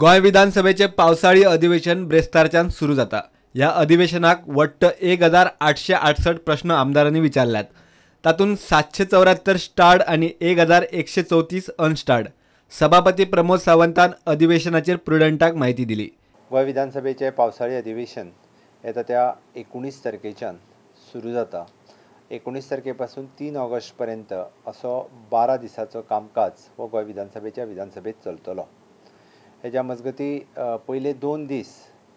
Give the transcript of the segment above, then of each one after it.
गोंय विधानसभेचे पावसाळी अधिवेशन ब्रेस्तारच्यान सुरू जाता. ह्या अधिवेशनाक वट्ट 1868 प्रश्न आमदारांनी विचारल्यात. तातूंत 774 स्टार्ड आनी 1134 अनस्टार्ड. सभापती प्रमोद सावंतान अधिवेशनाचेर प्रुडंटाक म्हायती दिली. गोंय विधानसभेचे पावसाळी अधिवेशन येता त्या 19 तारखेच्यान सुरू जाता. 19 तारखे पासून 3 ऑगस्ट पर्यंत असो 12 दिसाचो कामकाज हो गोंय विधानसभेच्या विधानसभेत चलतलो. हेज्या मजगती पयले 2 दीस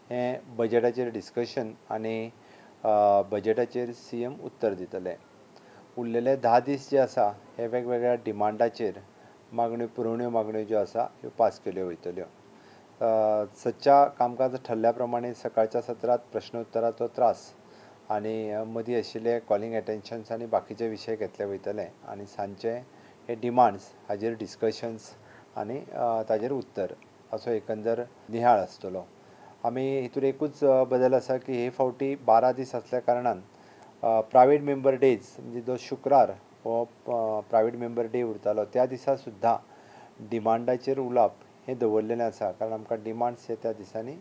हे बजेटाचेर डिस्कशन आनी बजेटाचेर सीएम उत्तर दितले. उरलेले 10 दीस जे आसा हे वेगवेगळ्या डिमांडाचेर मागण्यो पुरवण्यो मागण्यो ज्यो आसा ह्यो पास केल्यो वयतल्यो. सदच्या कामकाज ठरल्या प्रमाणे सकाळच्या सत्रांत प्रश्नोत्तराचो त्रास आनी मदीं आशिल्ले कॉलिंग एटेन्शन्स आनी बाकीचे विशय घेतले वयतले आनी सांजचे हे डिमांड्स हाजेर डिस्कशन्स आनी ताजेर उत्तर असो एकंदर निहाळ आसतलो. आमी हितूर एकूच बदल आसा की हे फावटी 12 दीस आसल्या कारणान प्रायवेट मेंबर डेज म्हणजे जो शुक्रार हो प्रायवेट मेंबर डे उरतालो त्या दिसा सुद्दां डिमांडाचेर उलोवप हें दवरलेलें आसा, कारण आमकां डिमांड्स हे त्या दिसांनी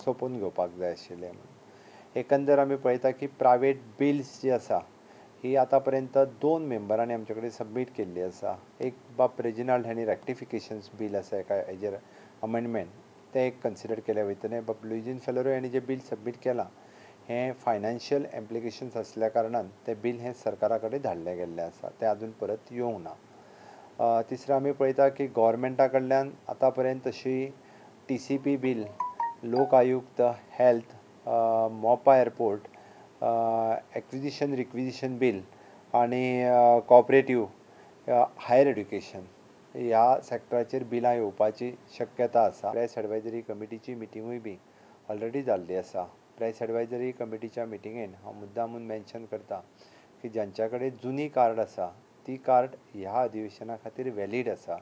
सोंपोवन घेवपाक जाय आशिल्ले. म्हणून एकंदर आमी पळयता की प्रायवेट बिल्स जी आसा ही आतां पर्यंत 2 मेंबरांनी आमचे कडेन सबमीट केल्ली आसा. एक बाब रेजिनाल्ड हांणी रेक्टिफिकेशन्स बील आसा एका हेजेर अमेंडमेंट तें एक कन्सिडर केलें वयतलें. बाब लुईजीन फेलेरो हांणी जें बील सबमीट केलां हें फायनान्शियल इम्प्लिकेशन्स आसल्या कारणान तें बील हें सरकारा कडेन धाडलें गेल्लें आसा, तें आजून परत येवंक ना. तिसरें आमी पळयता की गोवोरमेंटा कडल्यान आतां पर्यंत तशी TCP bill, Lok Ayukta, health, Mopa airport, acquisition requisition bill आनी कॉपरेटीव हायर एड्युकेशन ह्या सेक्टराचेर बिलां येवपाची शक्यता आसा. प्रायस एडवायजरी कमिटीची मिटिंगूय बी ऑलरेडी जाल्ली आसा. प्रायस एडवायजरी कमिटीच्या मिटिंगेन हांव मुद्दामून मेन्शन करता की ज्यांच्या कडेन जुनी कार्ड आसा ती कार्ड ह्या अधिवेशना खातीर वॅलीड आसा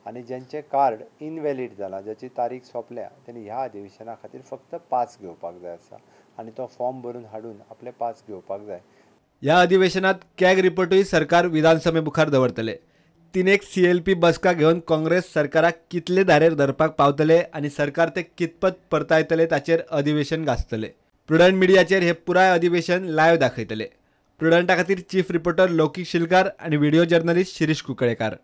आनी ज्यांचें कार्ड इनवॅलीड जालां, ज्याची तारीख सोंपल्या, तेणी ह्या अधिवेशना खातीर फक्त पास घेवपाक जाय आसा आनी तो फॉर्म भरून हाडून आपले पास घेवपाक जाय. ह्या अधिवेशनात कॅग रिपोर्टूय सरकार विधानसभे मुखार दवरतले. 3 CLP बसका घेवन काँग्रेस सरकाराक कितले धारेर धरपाक पावतले आनी सरकार ते कितपत परतायतले ताचेर अधिवेशन गाजतले. प्रुडंट मिडियाचेर हे पुराय अधिवेशन लायव्ह दाखयतले. प्रुडंटा खातीर चीफ रिपोर्टर लौकीक शिलकार आनी व्हिडिओ जर्नलिस्ट शिरीष कुंकळेकार.